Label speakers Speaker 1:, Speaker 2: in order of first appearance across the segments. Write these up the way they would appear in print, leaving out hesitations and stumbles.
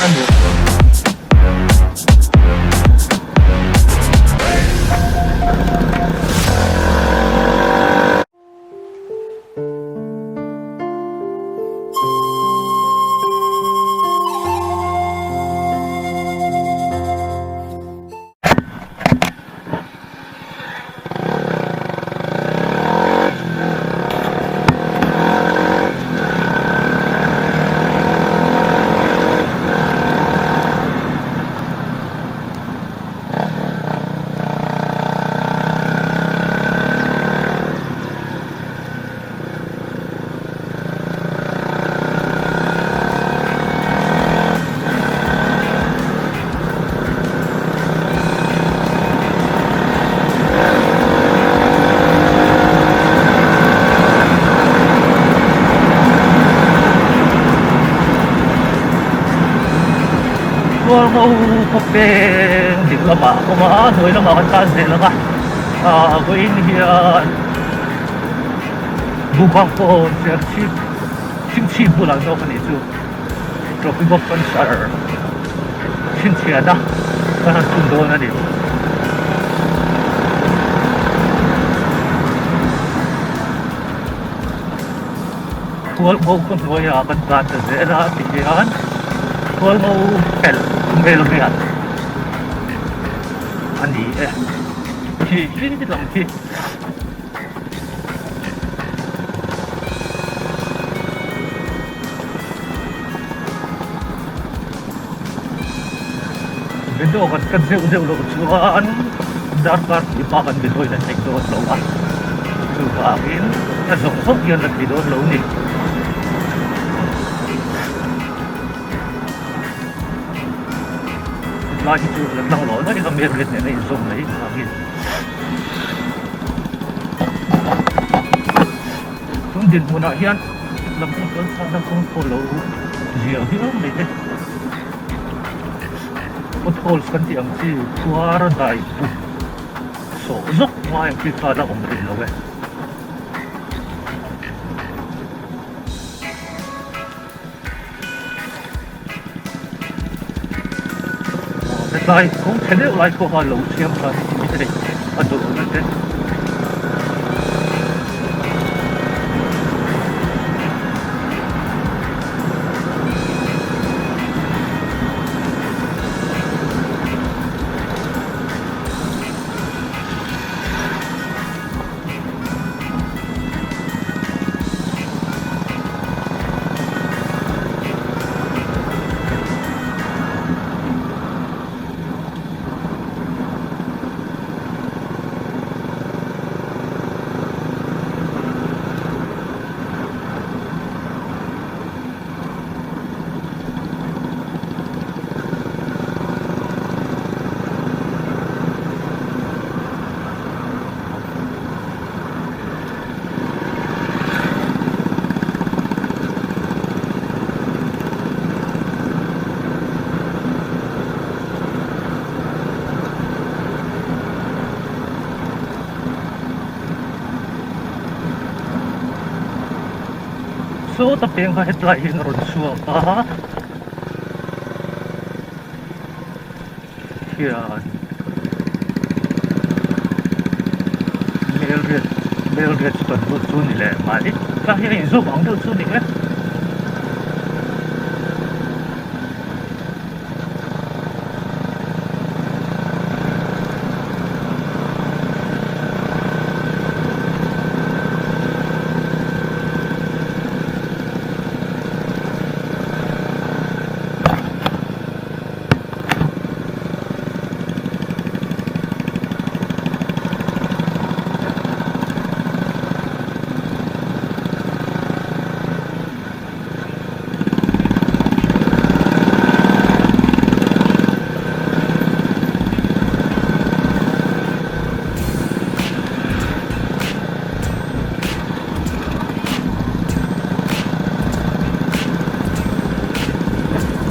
Speaker 1: a ni. Hualngo khawpeng ding lamah a awm a hnuai lamah kan tan zel ang a ah vawiin hian Bukang pawn Serchhip Chhingchhip bulah zawk a nih chu Trophy of Cancer chhinchhiahna kan han chhun dawn a ni. Hualngo khaw hnuaiah kan tlan ta zel a ti hian Hualngo pelh vel riat a ni e. Khi khi lam khi. Video kan cut zeuh zeuh loh chuan darkar tih bak an video in an theih dawn lo a, chuvangin a zawng zawng hian la thei dawn lo ni. Lai hi chu la tlang lo daih a hmel ret nen a inzawm mai vangin. Tun dinhmunah hian lam kawng chuan chhana kawng pawh lo zia viau mai te potholes kan tih ang chi khuar dai buk sawh zawk ngai ang chi kha la awm rih lo e. Hetlai kawng chhe deuh lai pawh kha lo siam tha ni tih hei a dawhna te. Sawta peng kha hetlai hian a rawn chhuak a hian Melriat Melriat chu kan lut chu ni leh mai tah hian a inzawm ang deuh chu ni e.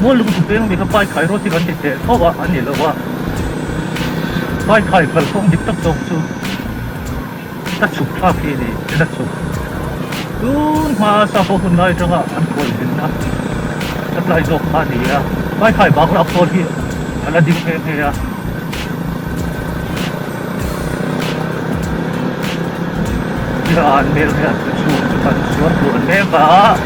Speaker 1: Maw lungthu peng mi kha paikhai rawt hi kan ti teh tho a, a ni lo a, paikhai kalkawng dik tak zawk chu a chhuk thlak hi a ni, a chhuk tun hma sa pawh hun lai atanga an khualzinna. Supply zawk kha a ni a, Maikhai Bangla pawn hi a la ding nghe nghe a. Hian hmel hian ka chhung chu kan suar tluan mek a.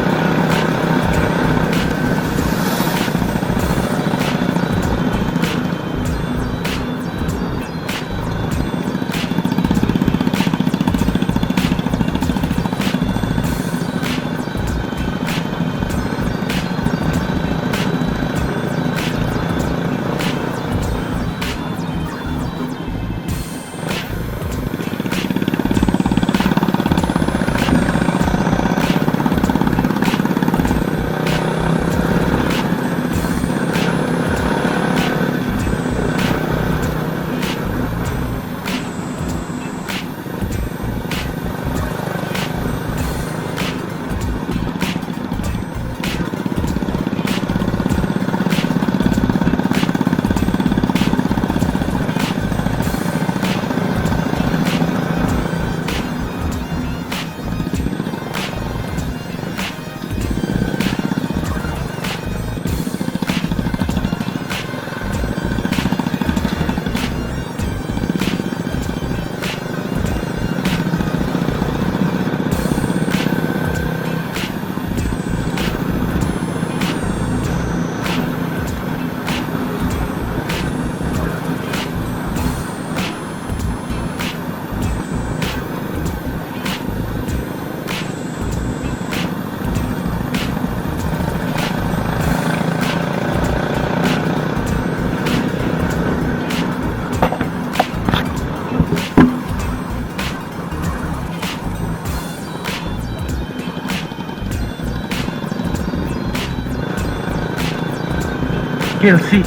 Speaker 1: Kelsih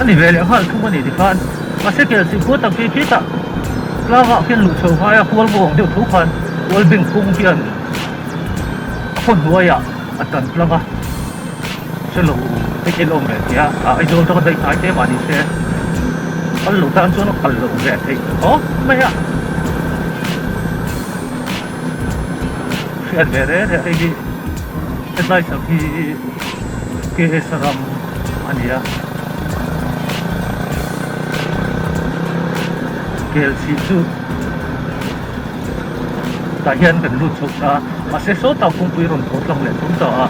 Speaker 1: a ni ve leh nghal thung a ni tikhan mahse Kelsih khua tak khi khitah tlangah khian luh chho ngai a hual bawng deuh tho khan hual beng kawng hian a khaw hnuaiah a tan tlang a hre lo hei khi lawm ve thei a ah Aizawl atanga daih hnai te mah ni se kal lo tan chuan a kal loh ve theih khawp mai a hriat ve reng reng hei hi hetlai sak hi K_S ram a ni a Kelchih chu. Tah hian kan lut chho ta a, mahse sawtah kawngpui rawn thaw tlang leh thum ta a,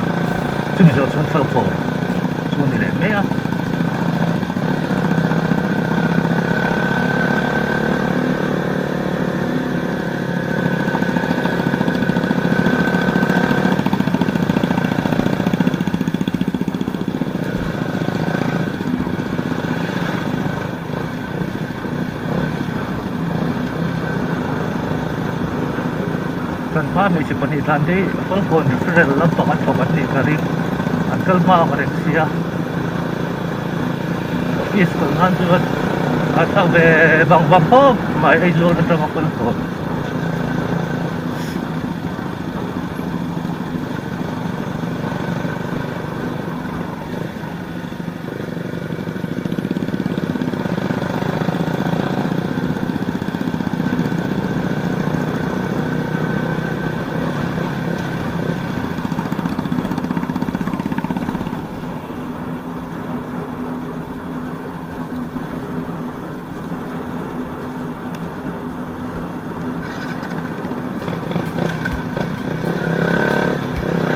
Speaker 1: chumi zawh chuan Falkawn chu a ni leh mai a. Kan hma hmeichhe pahnih tlan te hi Falkawn referral lampang an thawk an nih ka ring an kal hma ang reng sia office kal nan chuan a thlak ve bang bang khawp mai Aizawl atanga Falkawn.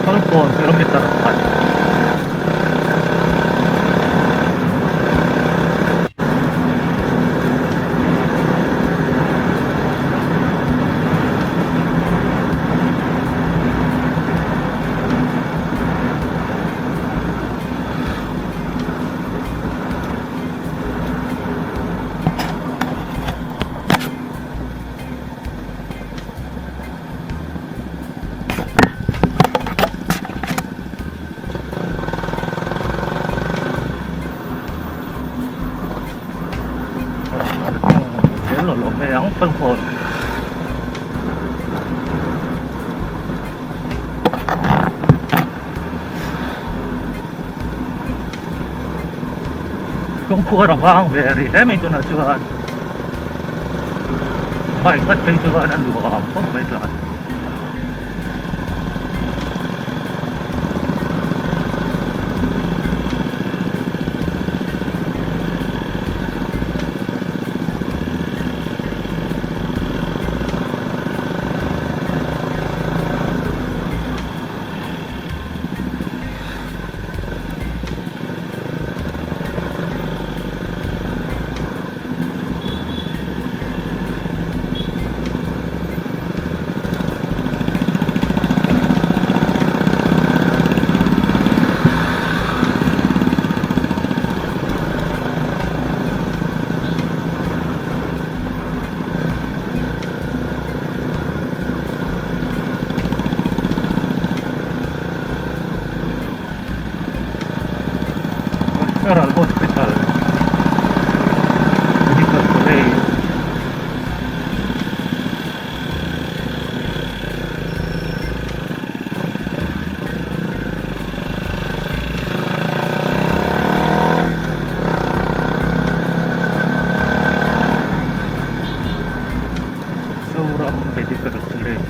Speaker 1: Falkawn kilometer khat. Kawngkhuar a vang ve rih hle mai tunah chuan bike ngat phei chuan a nuam khawp mai tlan. Referral Hospital Medical College. Zoram Medical College.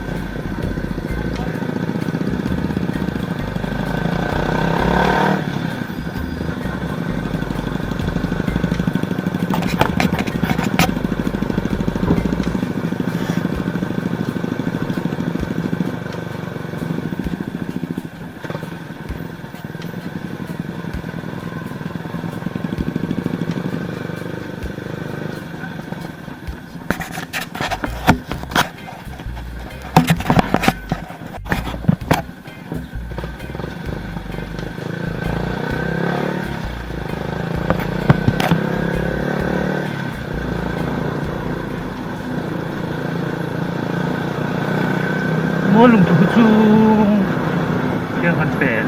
Speaker 1: Mualung thu chung khian kan pel.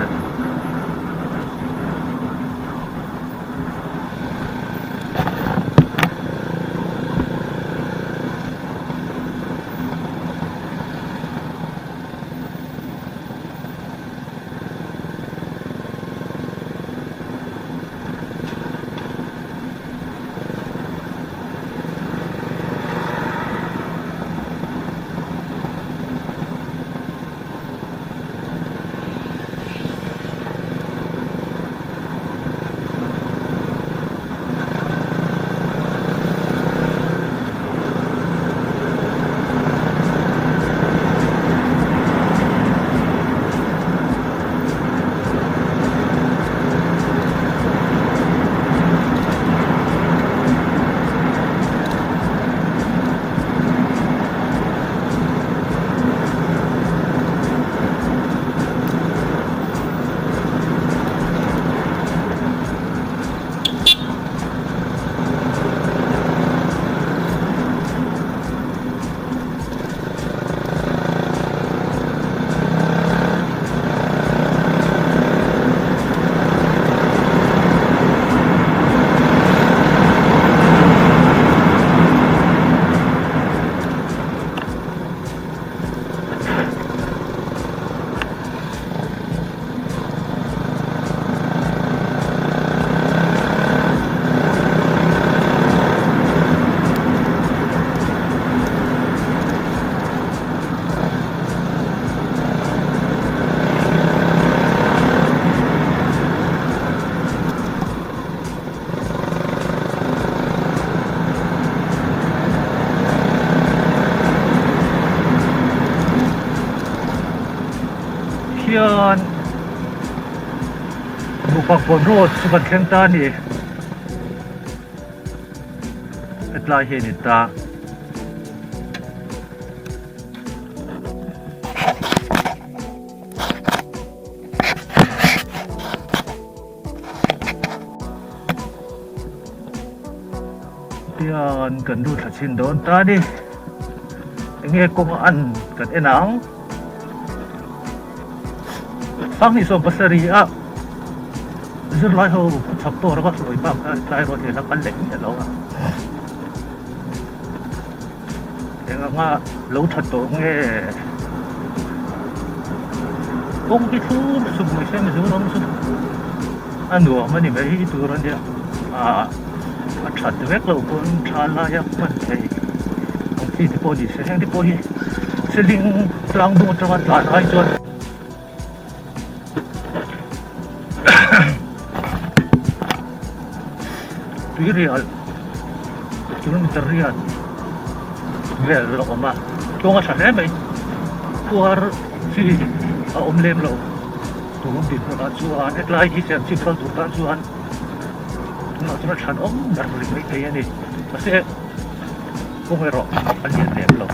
Speaker 1: Khian Mukbang road chu kan thleng ta a ni. Hetlai hi a ni ta. Tian kan lut thla chhin dawn ta a ni. Enge kawng a an kan en ang. Sanghnih 70 a zirlai ho chhak tawh ranga sawi bak kha tlai ruat hian a kal leh miah lo a. Eng anga lo tha tawh nge kawng hi thlum suk mai se Mizoram chu a nuam a ni mai hi tur a nia ah a that vek loh pawn tha lai a hman thei ang chi te pawh ni se heng te pawh hi seling tlang dung atanga tlan ai chuan. Tuirial kilometer riat vel a awm a kawng a tha hle mai khuar chi a awm lem lo tun dinhmunah chuan hetlai hi serchhip kal tur tan chuan tunah chuan a thanawm ber ri mai thei a ni mahse kawng erawh a lian lem lo.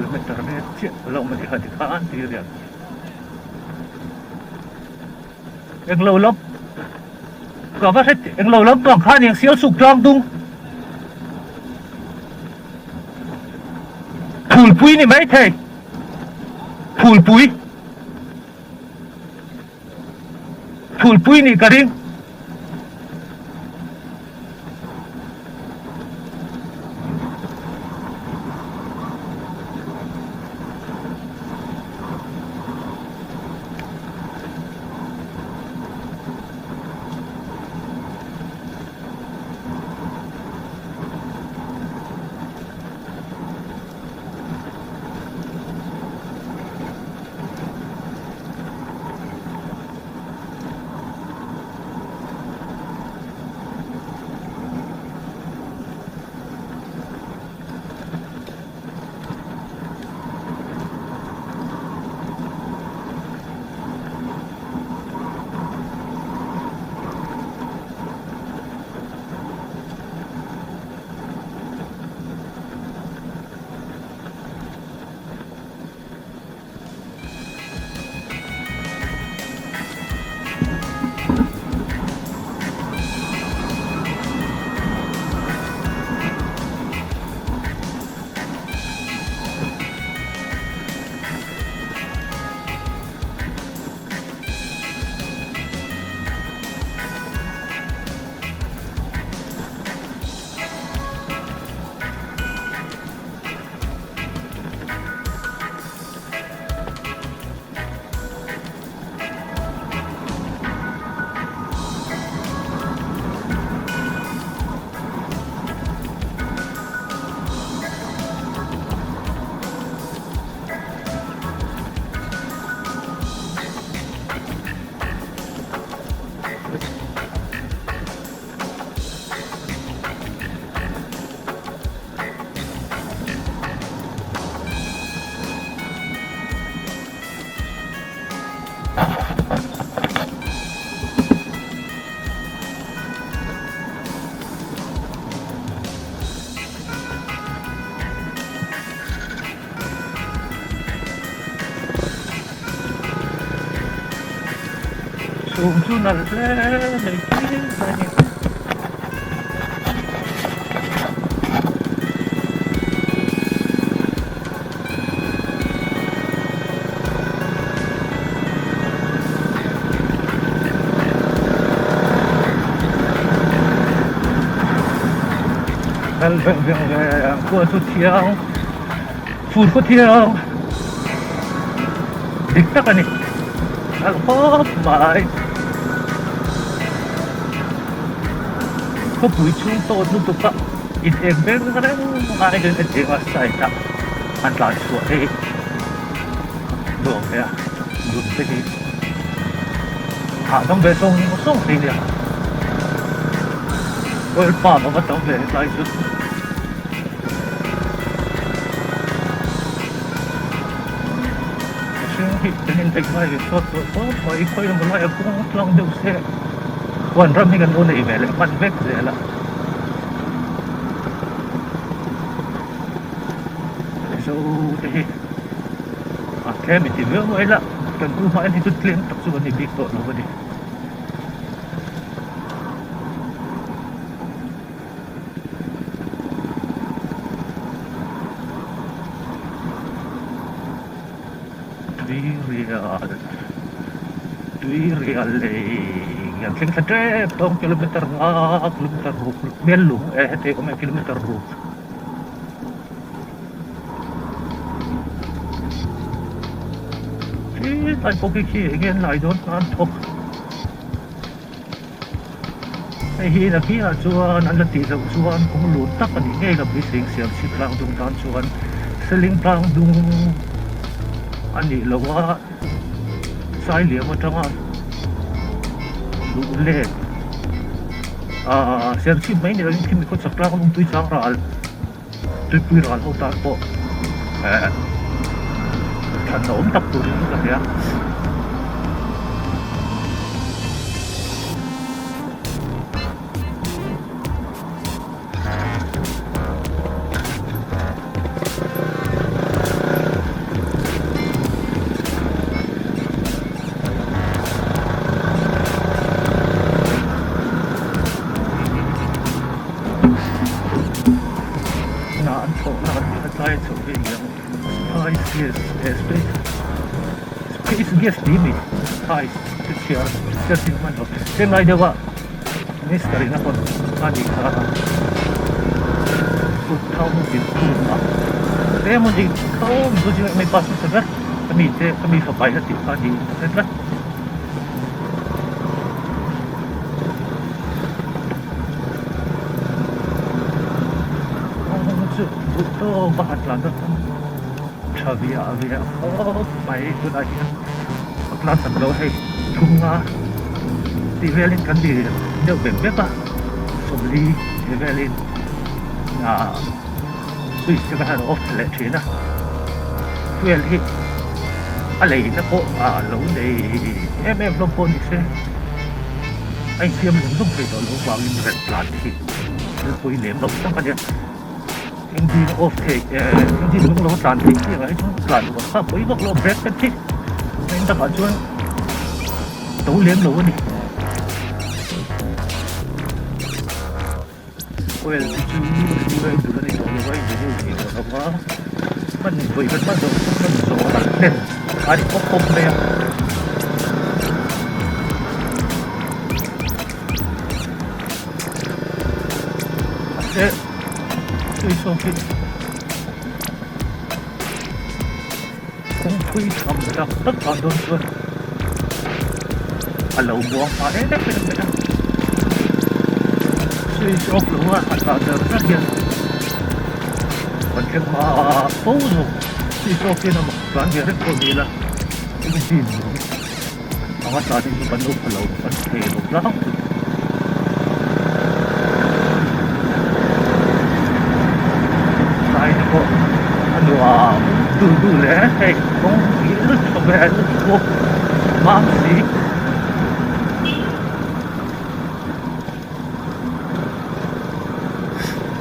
Speaker 1: Kilometer vel chiah a lo awm a nih kha tikhan Tuirial. Englo lam ka va hre englo lam pang kha aniang Sialsuk tlang dung Phulpui ni maithei Phulpui Phulpui nih ka ring. Chhum chu nalh hle mai chiang mai a ni. Kal veng veng ve ang khua chu thiang fur khaw thiang dik tak a ni nalh khawp mai khawpui chhung tawt lutuk a in eng veng reng ai hian hetiang a side ah an tlan chhuah hi nuam hle a dun te hi hahdam ve sawng sawng thei nia oil palm a va tam ve hetlai chu. Mihring hi kan inpeih ngai ve chhuat tawh khawp mai khawi emaw lai a kawng tlang deuh se huan ram hi kan lo nei ve leh hman vek zel a. Mizo te hi a tlem i ti viau mai la kan pu hma en hi chu tlem tak chu kan ni bik tawh lo a ni. Tuirial Tuirial lei an thleng thla tep tawng kilometer nga kilometer ruk hmel lung e heti awm e kilometer ruk. Khi lai pawh khi khi enge an lai dawn khan thawk. Hei hi nakinah chuan an la tih loh chuan kawng lun tak a nih ngei lo beisei siam chhip tlang dung tan chuan seling tlang dung a nih loh a sailiam atanga duh let ahh siam chhip mai ni lovin khimi khawchhak tlang lungtui chang ral tuipui ral ho tan pawh eh thlan awm tak turin ka hria. Gas eh space space gas tih mi ice te chhiar chhiar chin hman lo tlem lai deuh a minister in a hawn a nih kha kut thau din khum a tlem a nih kho mizo zingah mai bus hmasa ber ka mi te ka mi fapa in a tih kha a ni hre tlat. Kawng chu duh tawk a han tlan dawn chuan tha viah viah khawp mai tunah hian a tlan tak lo hei thunga tih velin kan ti deuh bek bek a 40 tih velin ah switch te kha an off leh thin a fuel hi a leina pawh ah lo nei em em hlawm pawh ni se a insiam lung lung thei tawh lo vangin red tlan te hi thil pawi lem lo tak a nia engine off theih eh engine lung lo tlan theih chiah ah hi chuan tlan duh ang kha pawi vak lo brake pad hi a in takah chuan to lem lo a ni. Oil te chu hei tur a ni tawh lo a inrenew thei tawh lo va hman vawi khat hman zawh chu hman zawh a kal hnem a ni pawp pawp mai a. Mahse switch off hi kawngpui tham tak tak ah dawn chuan a lo buang hma em em mai a switch off lo a han dah dar dar hian kan thleng hma fo zawk switch off hian a mak tlan ve reng pawh ni ila engine anga tlan hi chu kan lo pha lo kan thei lo tlangpui. Tlai te pawh a nuam dul dul e hei kawng hi lut tha ve lut bawk mam si.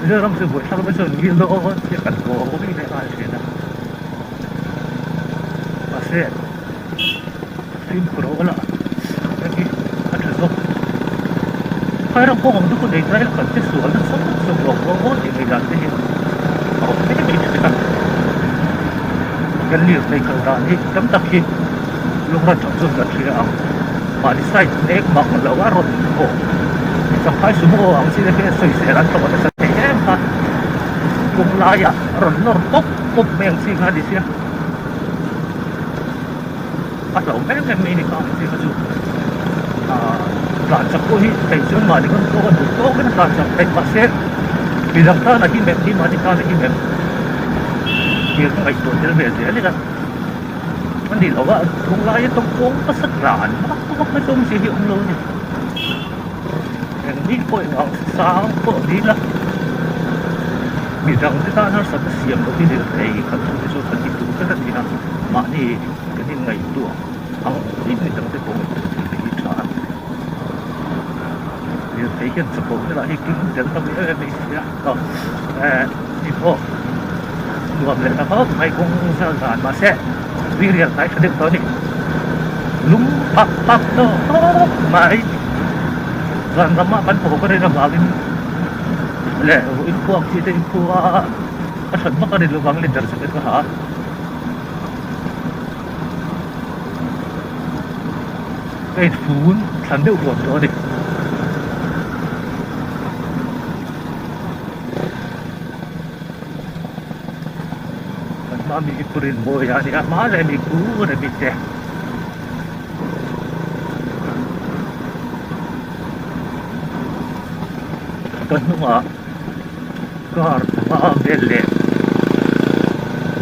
Speaker 1: Mizoram chu buaithlak te chuan ngil dawn chiah kan haw hi leh nghal thin a mahse. Fimkhur a awla heng hi a tha zawk. Phai ram kawng ang chu hun ei ta ila kan che sual nasa lutuk zawk lo maw aw tih ngaihdan te hi a awm mai mai thin a. Kan lirthei kal dan hi tam tak hi lungran chang chuan kan hria ang. Mahni side nek mang lo a rawn thawh Champhai sumo ang chi te hi sawisel an tawh nasa thei em kha. Kawng laiah a rawn nawr pawp pawp mai ang chi kha a ni sia. A hlauh em em mai ni kha ang chi kha chu ah tlan chak pawh hi theih chuan mahni kan tawk a duh tawk in a tlan chak theih mahse midang tan a him em hi mahni tan a him em tih ka ngaihtuah tel ve zel ila a ni lo a thung lai a tawng kawng nasa tlan vak vak na chu awmzia hi a awm lo a ni engmi pawh eng ang sang pawh ni ila midang te tan harsatna siam loh hi lirthei khalh tu te chu kan ti tur ber a ni a mahni kan inngaihtuah ang in midang te pawh ngaihtuah thei te hi tha a lirthei hian chapo te lah hi king tel tam em em mai si a eh ni pawh nuam leh ta khawp mai kawng zal dan mahse tui rial hnai tha deuh tawh a ni lum pap pap tawh khawp mai zan ramah kan haw ka rin avangin leh inkhua ang chi te inkhua a that vak a ni lovang leather jacket ka ha a. Ka infun thlan deuh huam tawh a ni. Kan hma mi hi Purin Mawia a ni a, hma leh mi kur a mi te. Ka hnungah car panga vel leh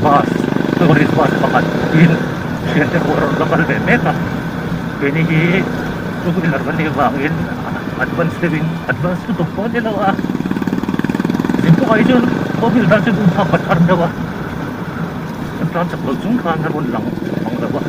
Speaker 1: bus tourist bus pakhat in thiante pawh a rawn la kal ve mek a keini hi two wheeler kan nih avangin advance deuhin advance lutuk pawh a ni lo a zin pawh ah hi chuan four wheeler tan chuan um phak a thar deuh a kan tlan chak loh chung khan a rawn lang ang lo a.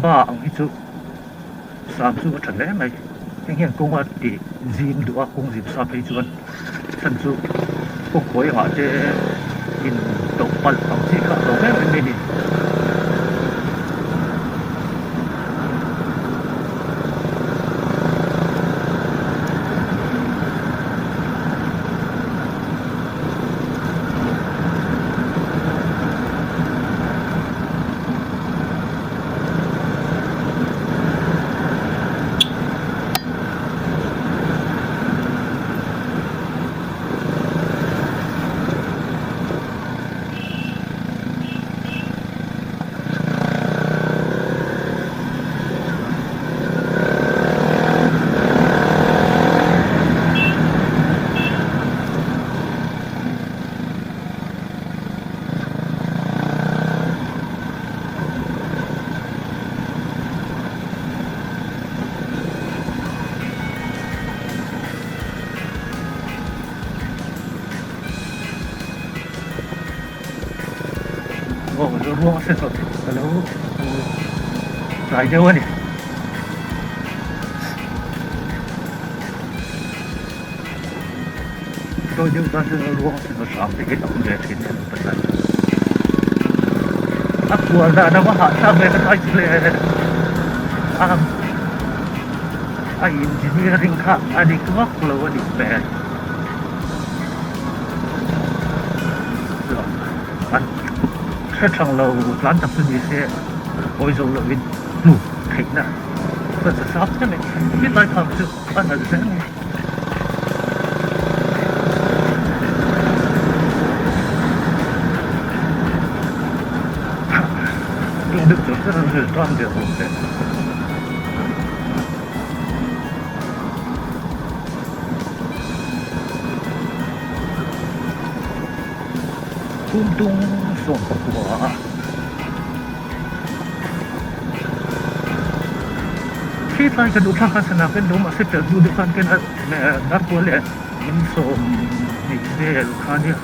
Speaker 1: Samba ang hi chu sam chu a tha hle mai. Heng hian kawng a ti zim duh a, kawng zim sa phei chuan chhan chu kawng khawi angah te in to palh ang chi kha a lo em em mai a ni. Aw ruang a hre tawh ka lo tlai deuh a ni. Tawi deuh tan chuan ruang a hre tawh hram te hi a awm ve thin a ni pasal. A kual dan a va hahthlak ve ka tlai chu le a a engineering kha a dik vak lo a nih hmel. An hre thang lo tlan tak chu ni se pawi zo lovin hnuk theihna chuan sa sap hle mai helai kham chu a nalh hle mai. Tung deuh chur chur an zir tan der awm hle. Thumtung 19. Khi tlai kan duh thlak a sana kan lo mahse pelh hnu deuh khan ken a darkual leh min 20 vel kha nia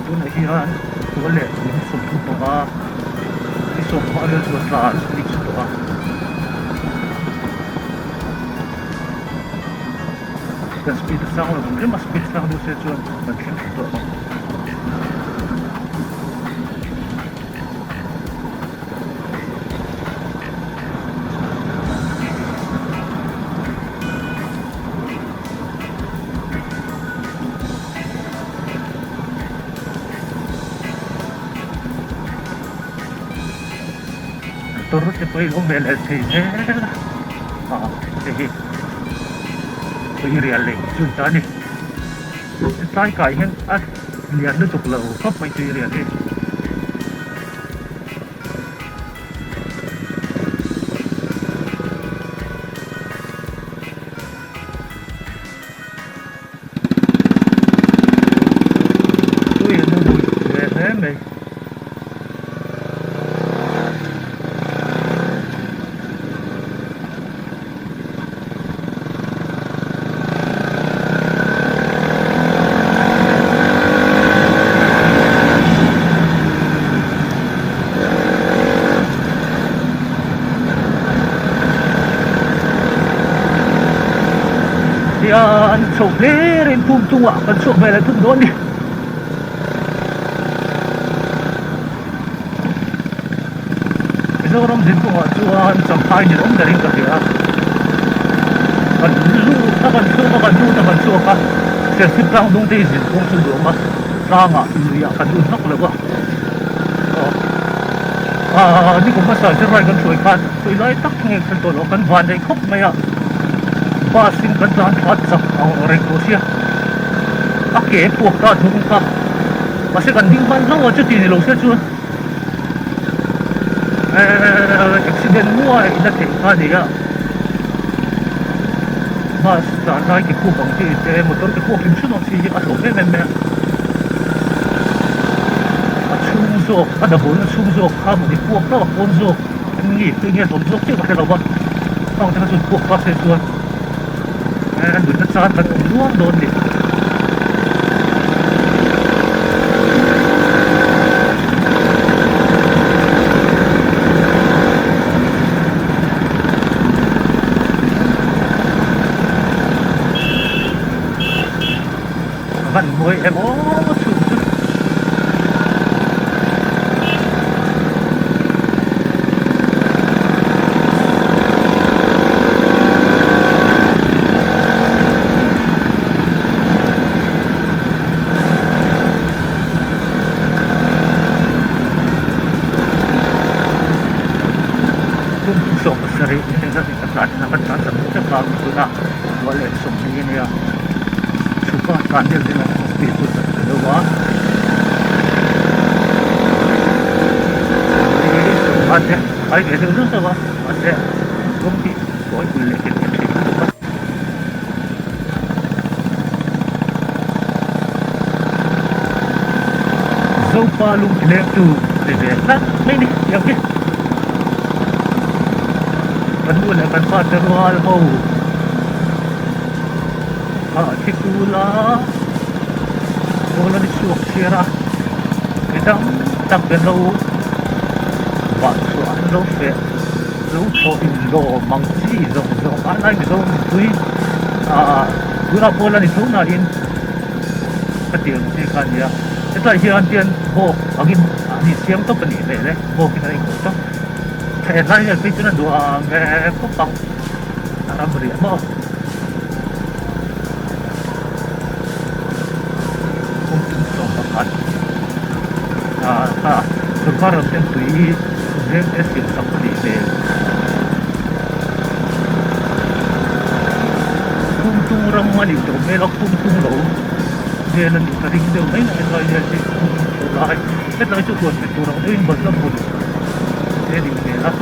Speaker 1: tunah hian kual leh min 35 ni 15 vel chu a tlan a ni chu tawh a. Kan speed a sang lo ang rem a speed sang deuh se chuan kan thleng thei tawh ang. Motor te pawh hi a awm ve leh thei zel a ah hei hi tui rial leh chu ta a ni tlai kai hian a lian lutuk lo khawp mai tui rial hi. Tui an ui ve hle mai. Hian chho hle reng phum chungah kan chhuak ve leh thung dawn a ni. Mizoram zin kawngah chuan Champhai ni awm berin ka hria a, kan lut a kan chhuak a kan lut a kan chhuak a, Serchhip tlang dung te hi zin kawng chu duh awm a, tlangah luiah kan lut vak lo a, aw nikum hmasa zirlai kan hruai khan sawi lai tak nge kan tawh lo kan van daih khawp mai a, bus in kan tlan thla chak ang reng tawh sia, a ke puak ta hnung kha mahse kan ding hman hlauh a chuti ni lo se chuan. Accident muai na theih kha a ni a bus tlan lai ke khup ang chi te motor ke khuap hrim hrim ang chi hi a hlawm em em mai a a chhung zawk a double na chhung zawk kha mawni puak hlauh a pawn zawk an ni tui nge hlawm zawk chiah ka hre lo va khang te kha chuan puak ta se chuan nunna chan kan awm nuam dawn a ni. Van mawi em aw chhun chu. Kum 17 ni leh zat in ka tlan in a ka tlan chak chak a tunah ruah leh 20 a nia chhuk a tlan deuh deuh a speed chu a tha deuh a 25 te ai ve deuh zeuh zeuh a mahse kawng hi kawi ulh leh nghet nghet thin lutuk a. Zopa lung ti leng tu a ni ve tlat mai ni tiang hi kan nu leh kan pa te rual ho ah thi kula kawl a ni chhuak chhiar a mi tam tak an lo vah chhuah an lo feh. Lo thlawh in lawm ang chi zawng zawng a lai mizo mipui ah tunah pawh la ni tho nain ka tih ang chi kha a nia hetlai hian hian bawk angin an insiam tawp a nih hmel e bawkin an inkhawh tawp hetlai hian phei chuan a duh ang e khawp ang a ram riah maw kawng tum 11 ah kha sorkar lam ten tui veng te siam sak a nih hmel. Khumtung ram a nih tawh hmel a khumtung lo vel a nih ka ring deuh mai a hetlai hian hei khumtung tawh lai hetlai chu huan pe tur ang deuhin balhla hmun te a nih hmel a.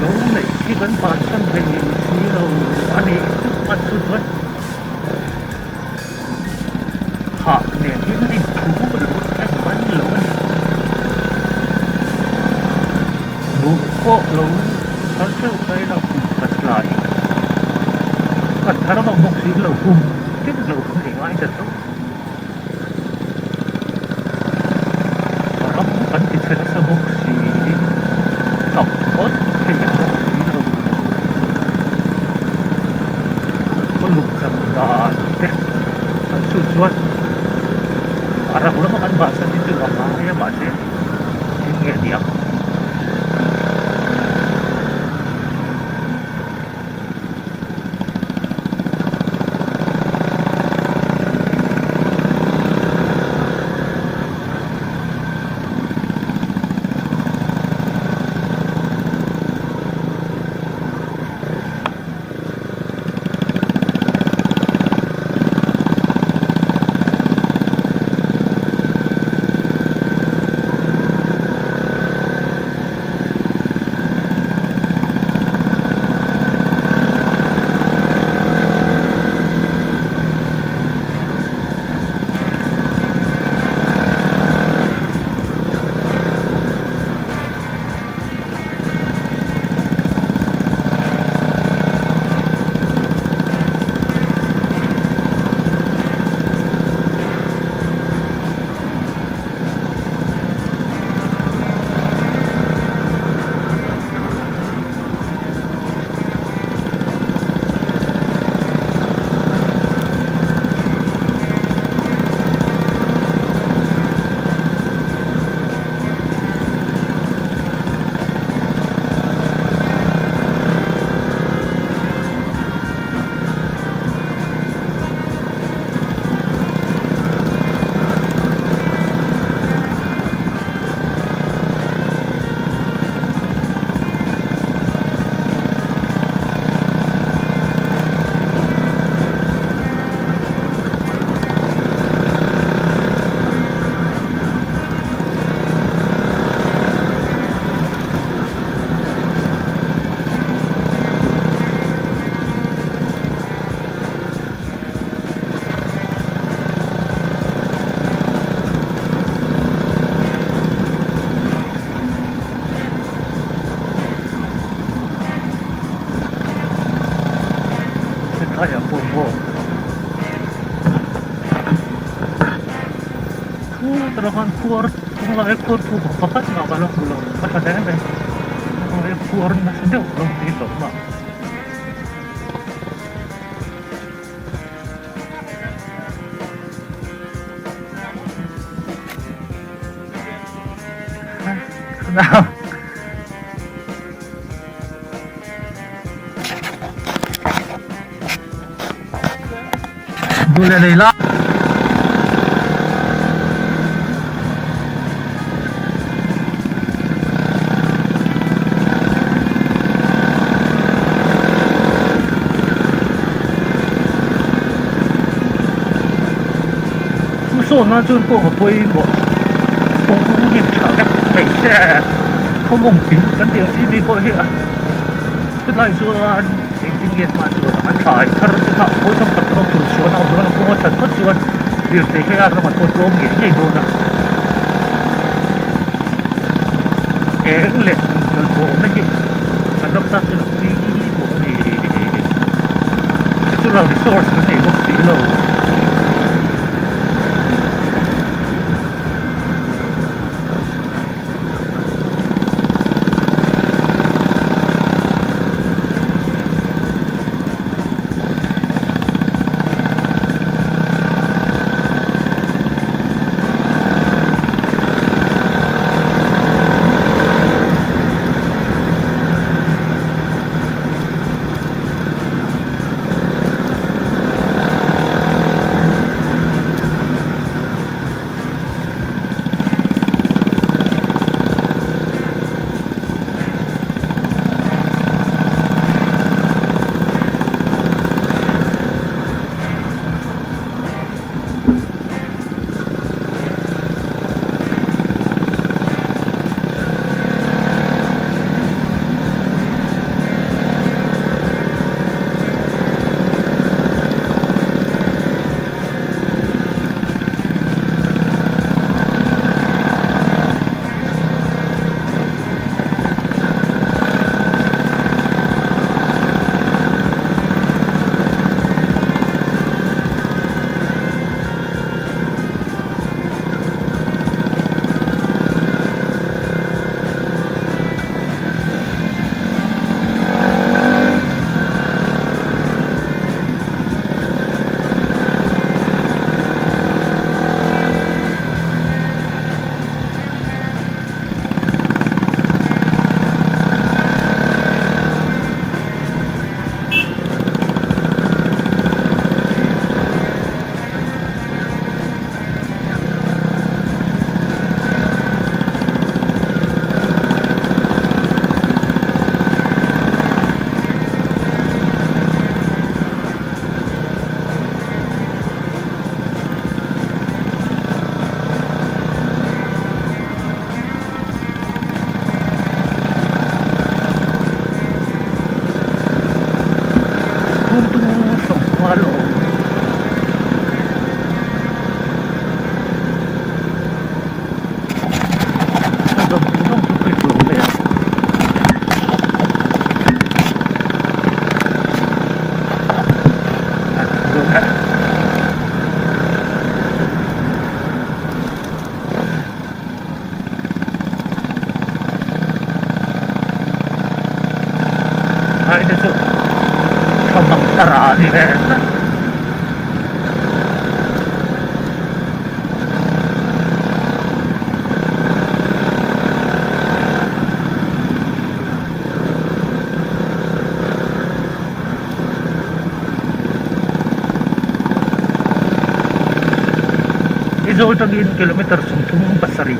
Speaker 1: Lo neih hi kan bansan thei si lo a nih chu a chu chuan Hah nen hian a inthu ringawt a ni mai lo a ni. Buh pawh lo thar theuh ta ila kum khat tlai kan thar vak bawk si lo kum tin lo kan ei ngai ta tho. Ram kan ti chhe nasa bawk si chak phawt thei bawk si lo. Khaw luk chan dan te an chhut chuan a rang lama kan bahsan hi chu a ngai a mahse eng nge niang. atang khan khuar kawng laia khuar thu pakhat mah ka la hmu lo a tha hle mai kawng laia khuar nasa deuh lo ni tawh mah. Duh leh nei la. Sawn nan chuan kawng a pawimawh kawng hnim tha vek mai se khawmawng thing kan tih ang chi mi pawh hi a chulai chuan engtin nge hman tur ang an thlai thar te kha pawi tam tak rawng tur chhuan a awm dawn a kawng a that phawt chuan lirthei phei a ram an pawh tlawm ngei ngei dawn a eng leh kalpawhna hi kan ram tan chuan a pawimawh a ni natural resource kan nei bawk si lo. Hai te chu tha bang thar ah a ni ve tlat. Aizawl tangin kilometer 37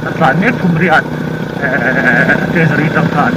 Speaker 1: a tlan mek thum riat ehh treasury tang khan.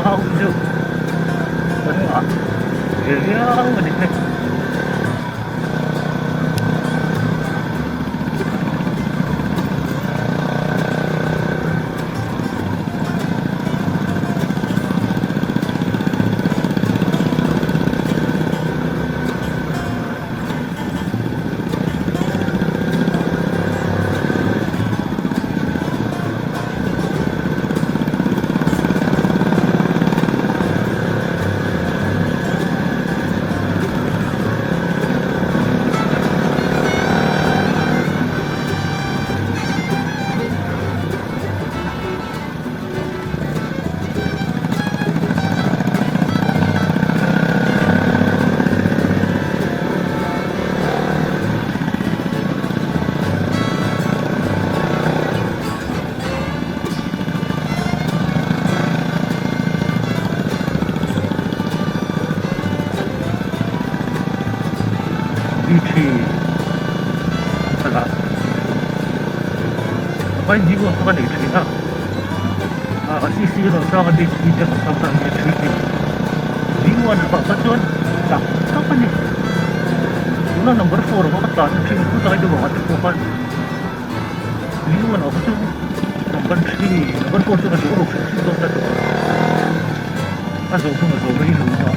Speaker 1: Au deuh kan ngah ve viau a ni hei. A zawh hmun a zawh mai lo a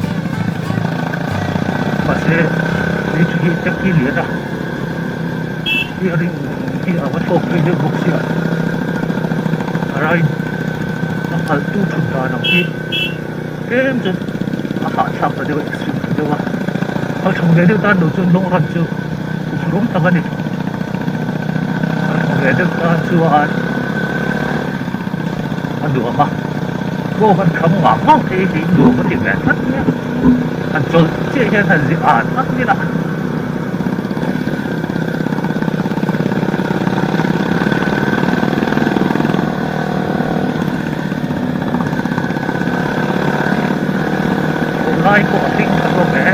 Speaker 1: mahse lei chu hi step hi lian a hi a ring hi a va thlawk phei deuh bawk sia a ride a khalh tu thut dan ang hi tlem chuan a hahthlak ta deuh a extreme ta deuh a khalh tha ve deuh tan lo chuan long run chu rawng tak a ni khalh tha ve deuh tan chuan. A nuam a, aw kan kham ngah ngah thei hi nuam a ti ve tlat mai a, han chawlh chiah hian han zir an nghat ila. Lai pawh a hring ta hlawm e.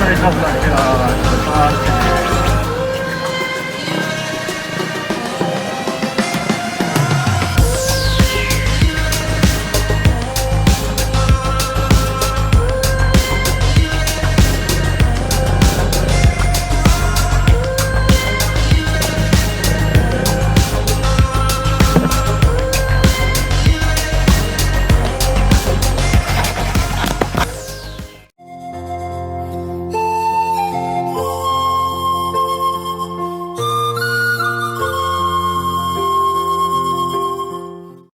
Speaker 1: Tlai zawk lah hian tan.